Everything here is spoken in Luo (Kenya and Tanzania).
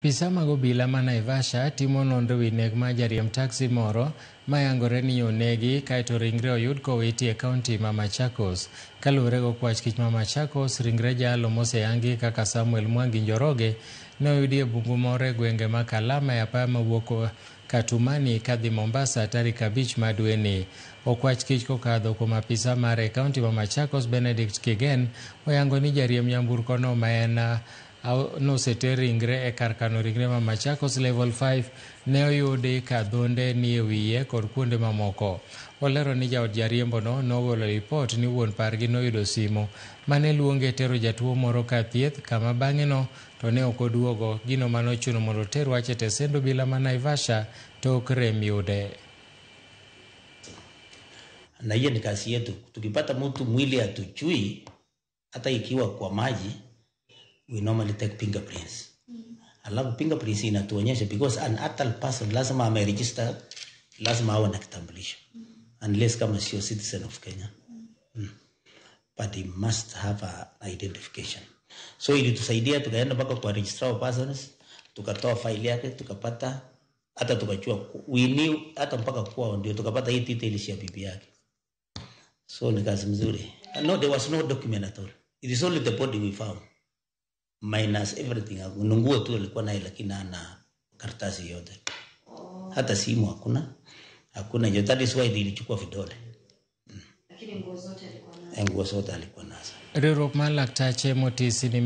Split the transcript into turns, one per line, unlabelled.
Apisa mag obila ma Naivasha timo nonro ewi nek mar jariemb taxi moro mayangore ni onegi kaeto ringre oyud kowiti e kaunti ma Machakos. Kaluwore gi okwach kich ma Machakos, ringre jalo moseyangi kaka Samuel Mwangi Njoroge ne oyudi e bungu moro e gwenge ma Kalama e apaya mawuok Katumani kadhi Mombasa tarik 5 ma dweni. Okwach kich kokadho kuom apisa mare e kaunti ma Machakos Benedict Kigen oyango ni jariemb nyamburko no ma en noseter ringre e kar kano ringre ma Machakos Level 5 ne oyudi ka dhonde ni e wiye kod kuonde mamoko. Olero ni jaod jariembono nogolo ripot ni wuon pargi noyudo simo mane luonge tero jatuo moro kar thieth kama bang'e no to ne ok oduogo, gino manochuno mondo oter wach e tesend obila ma Naivasha tok rem yude.
Na hiyo ni kazi yetu. Tukipata mtu mwili hatujui, hata ikiwa kwa maji, we normally take fingerprints. Alafu fingerprints inatuonyesha because an adult person lazima ameregister, lazima awe na kitambulisho. Unless kama sio citizen of Kenya. But he must have a identification. So ilitusaidia tukaenda mpaka kwa registrar of persons, tukatoa file yake, tukapata hata tukajua we knew hata mpaka kwao ndio tukapata hii details ya bibi yake. So ni kazi mzuri. No, there was no document at all. It is only the body we found. Minus everything. Nguo tu alikuwa naye lakini hana karatasi yote. Hata simu hakuna. Hakuna hiyo. That is why nilichukua vidole.
Lakini nguo zote alikuwa nazo.
Nguo zote alikuwa nazo.
Riwruok mar laktache motisi ni